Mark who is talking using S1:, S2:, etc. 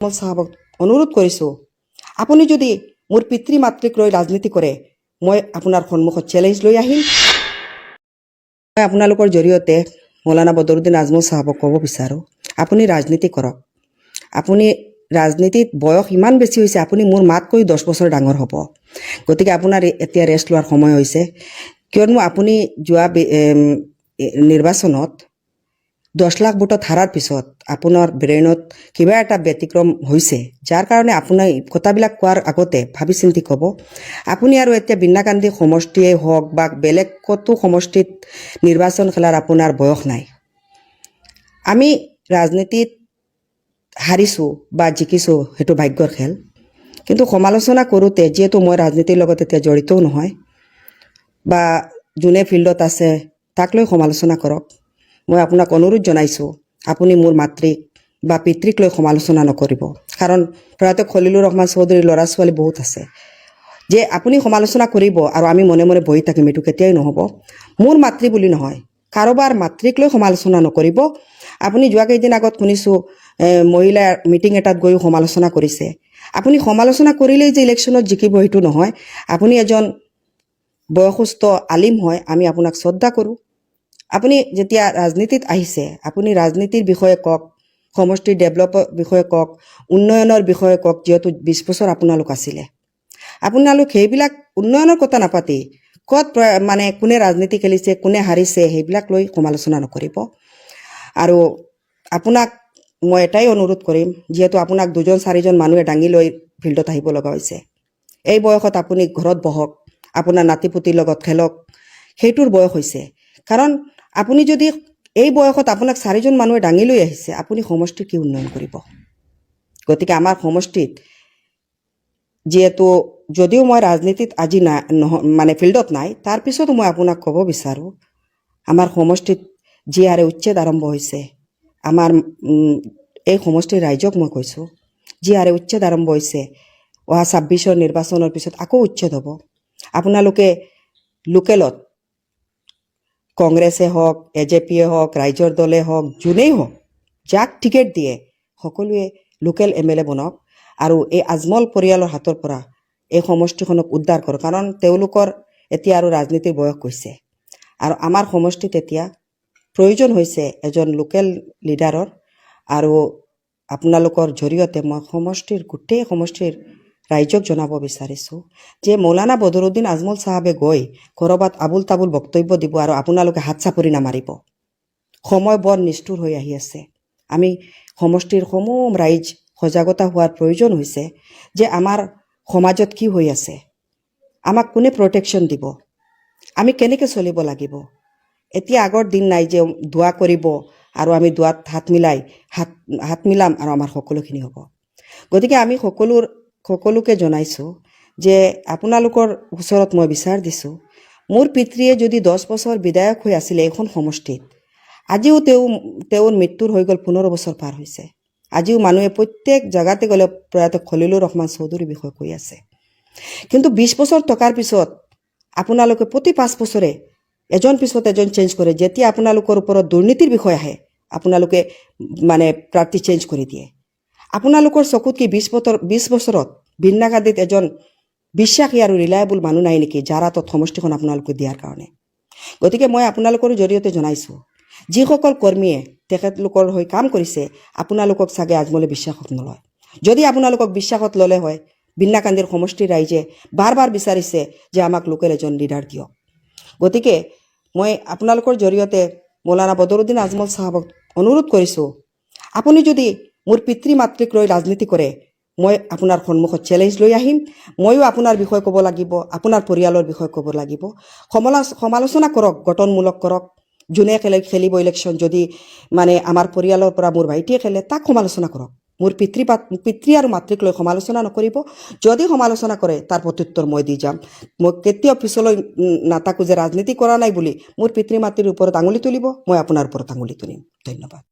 S1: আজমল চাহাবক অনুৰোধ কৰিছোঁ, আপুনি যদি মোৰ পিতৃ মাতৃক লৈ ৰাজনীতি কৰে, মই আপোনাৰ সন্মুখত চেলেঞ্জ লৈ আহিম। মই আপোনালোকৰ জৰিয়তে মৌলানা বদৰুদ্দিন আজমল চাহাবক ক'ব বিচাৰোঁ, আপুনি ৰাজনীতি কৰক। আপুনি ৰাজনীতিত বয়স ইমান বেছি হৈছে, আপুনি মোৰ মাতকৈ 10 বছৰ ডাঙৰ হ'ব। গতিকে আপোনাৰ এতিয়া ৰেষ্ট লোৱাৰ সময় হৈছে। কিয়নো আপুনি যোৱা নিৰ্বাচনত 10 লাখ ভোটত হাৰাৰ পিছত আপোনাৰ ব্ৰেইনত কিবা এটা ব্যতিক্ৰম হৈছে, যাৰ কাৰণে আপোনাৰ কথাবিলাক কোৱাৰ আগতে ভাবি চিন্তি ক'ব আপুনি। আৰু এতিয়া বিন্নাকান্দি সমষ্টিয়েই হওক বা বেলেগ ক'তো সমষ্টিত নিৰ্বাচন খেলাৰ আপোনাৰ বয়স নাই। আমি ৰাজনীতিত হাৰিছোঁ বা জিকিছোঁ, সেইটো ভাগ্যৰ খেল। কিন্তু সমালোচনা কৰোঁতে, যিহেতু মই ৰাজনীতিৰ লগত এতিয়া জড়িতও নহয়, বা যোনে ফিল্ডত আছে তাক লৈ সমালোচনা কৰক। মই আপোনাক অনুৰোধ জনাইছোঁ, আপুনি মোৰ মাতৃক বা পিতৃক লৈ সমালোচনা নকৰিব। কাৰণ প্ৰয়াত খলিলুৰ ৰহমান চৌধুৰীৰ ল'ৰা ছোৱালী বহুত আছে। যে আপুনি সমালোচনা কৰিব আৰু আমি মনে মনে বহি থাকিম, এইটো কেতিয়াও নহ'ব। মোৰ মাতৃ বুলি নহয়, কাৰোবাৰ মাতৃক লৈ সমালোচনা নকৰিব। আপুনি যোৱা কেইদিন আগত শুনিছোঁ, মহিলাৰ মিটিং এটাত গৈও সমালোচনা কৰিছে। আপুনি সমালোচনা কৰিলেই যে ইলেকশ্যনত জিকিব, সেইটো নহয়। আপুনি এজন বয়সস্থ আলিম হয়, আমি আপোনাক শ্ৰদ্ধা কৰোঁ। আপুনি যেতিয়া ৰাজনীতিত আহিছে, আপুনি ৰাজনীতিৰ বিষয়ে কওক, সমষ্টিৰ ডেভেলপৰ বিষয়ে কওক, উন্নয়নৰ বিষয়ে কওক। যিহেতু 20 বছৰ আপোনালোক আছিলে, আপোনালোক সেইবিলাক উন্নয়নৰ কথা নাপাতি ক'ত মানে কোনে ৰাজনীতি খেলিছে, কোনে হাৰিছে, সেইবিলাক লৈ সমালোচনা নকৰিব। আৰু আপোনাক মই এটাই অনুৰোধ কৰিম, যিহেতু আপোনাক দুজন চাৰিজন মানুহে দাঙি লৈ ফিল্ডত আহিব লগা হৈছে, এই বয়সত আপুনি ঘৰত বহক, আপোনাৰ নাতি পুতিৰ লগত খেলক, সেইটোৰ বয়স হৈছে। কাৰণ আপুনি যদি এই বয়সত আপোনাক চাৰিজন মানুহে দাঙি লৈ আহিছে, আপুনি সমষ্টিৰ কি উন্নয়ন কৰিব? গতিকে আমাৰ সমষ্টিত যিহেতু, যদিও মই ৰাজনীতিত আজি নাই, নহয় মানে ফিল্ডত নাই, তাৰপিছতো মই আপোনাক ক'ব বিচাৰোঁ, আমাৰ সমষ্টিত যি হাৰে উচ্ছেদ আৰম্ভ হৈছে, আমাৰ এই সমষ্টিৰ ৰাইজক মই কৈছোঁ, যি হাৰে উচ্ছেদ আৰম্ভ হৈছে, অহা 26ৰ নিৰ্বাচনৰ পিছত আকৌ উচ্ছেদ হ'ব। আপোনালোকে লোকেলত কংগ্ৰেছে হওক, এজেপিয়ে হওক, ৰাইজৰ দলে হওক, যোনেই হওক, যাক টিকেট দিয়ে, সকলোৱে লোকেল এমএলএ বনাওক আৰু এই আজমল পৰিয়ালৰ হাতৰ পৰা এই সমষ্টিখনক উদ্ধাৰ কৰক। কাৰণ তেওঁলোকৰ এতিয়া আৰু ৰাজনীতিৰ বয়স গৈছে আৰু আমাৰ সমষ্টিত এতিয়া প্ৰয়োজন হৈছে এজন লোকেল লিডাৰৰ। আৰু আপোনালোকৰ জৰিয়তে মই সমষ্টিৰ গোটেই সমষ্টিৰ ৰাইজক জনাব বিচাৰিছোঁ যে মৌলানা বদৰুদ্দিন আজমল চাহাবে গৈ ক'ৰবাত আবুল তাবুল বক্তব্য দিব আৰু আপোনালোকে হাত চাপৰি নামাৰিব। সময় বৰ নিষ্ঠুৰ হৈ আহি আছে। আমি সমষ্টিৰ সমূহ ৰাইজ সজাগতা হোৱাৰ প্ৰয়োজন হৈছে যে আমাৰ সমাজত কি হৈ আছে, আমাক কোনে প্ৰটেকশ্যন দিব, আমি কেনেকৈ চলিব লাগিব। এতিয়া আগৰ দিন নাই যে দোৱা কৰিব আৰু আমি দোৱাত হাত মিলাই হাত হাত মিলাম আৰু আমাৰ সকলোখিনি হ'ব। গতিকে আমি সকলোকে জনাইছোঁ যে আপোনালোকৰ ওচৰত মই বিচাৰ দিছোঁ, মোৰ পিতৃয়ে যদি 10 বছৰ বিধায়ক হৈ আছিলে এইখন সমষ্টিত, আজিও তেওঁৰ মৃত্যুৰ হৈ গ'ল 15 বছৰ পাৰ হৈছে, আজিও মানুহে প্ৰত্যেক জেগাতে গ'লে প্ৰয়াত খলিলুৰ ৰহমান চৌধুৰীৰ বিষয়ে কৈ আছে। কিন্তু 20 বছৰ থকাৰ পিছত আপোনালোকে প্ৰতি 5 বছৰে এজন পিছত এজন চেঞ্জ কৰে। যেতিয়া আপোনালোকৰ ওপৰত দুৰ্নীতিৰ বিষয় আহে, আপোনালোকে মানে প্ৰাৰ্থী চেঞ্জ কৰি দিয়ে। আপোনালোকৰ চকুত কি 20 বছৰত বিন্নাকান্দিত এজন বিশ্বাসী আৰু ৰিলায়েবল মানুহ নাই নেকি, যাৰ হাতত সমষ্টিখন আপোনালোকে দিয়াৰ কাৰণে? গতিকে মই আপোনালোকৰ জৰিয়তে জনাইছোঁ, যিসকল কৰ্মীয়ে তেখেতলোকৰ হৈ কাম কৰিছে, আপোনালোকক চাগে আজমলে বিশ্বাসত নলয়। যদি আপোনালোকক বিশ্বাসত ল'লে হয়, বিন্নাকান্দিৰ সমষ্টিৰ ৰাইজে বাৰ বাৰ বিচাৰিছে যে আমাক লোকেল এজন লিডাৰ দিয়ক। গতিকে মই আপোনালোকৰ জৰিয়তে মৌলানা বদৰুদ্দিন আজমল চাহাবক অনুৰোধ কৰিছোঁ, আপুনি যদি মোৰ পিতৃ মাতৃক লৈ ৰাজনীতি কৰে, মই আপোনাৰ সন্মুখত চেলেঞ্জ লৈ আহিম। ময়ো আপোনাৰ বিষয়ে ক'ব লাগিব, আপোনাৰ পৰিয়ালৰ বিষয়ে ক'ব লাগিব। সমালোচনা কৰক, গঠনমূলক কৰক। যোনে খেলে খেলিব ইলেকশ্যন, যদি মানে আমাৰ পৰিয়ালৰ পৰা মোৰ ভাইটিয়ে খেলে, তাক সমালোচনা কৰক। মোৰ পিতৃ আৰু মাতৃক লৈ সমালোচনা নকৰিব। যদি সমালোচনা কৰে, তাৰ প্ৰত্যুত্তৰ মই দি যাম। মই কেতিয়াও পিছলৈ নাথাকোঁ যে ৰাজনীতি কৰা নাই বুলি মোৰ পিতৃ মাতৃৰ ওপৰত আঙুলি তুলিব, মই আপোনাৰ ওপৰত আঙুলি তুলিম। ধন্যবাদ।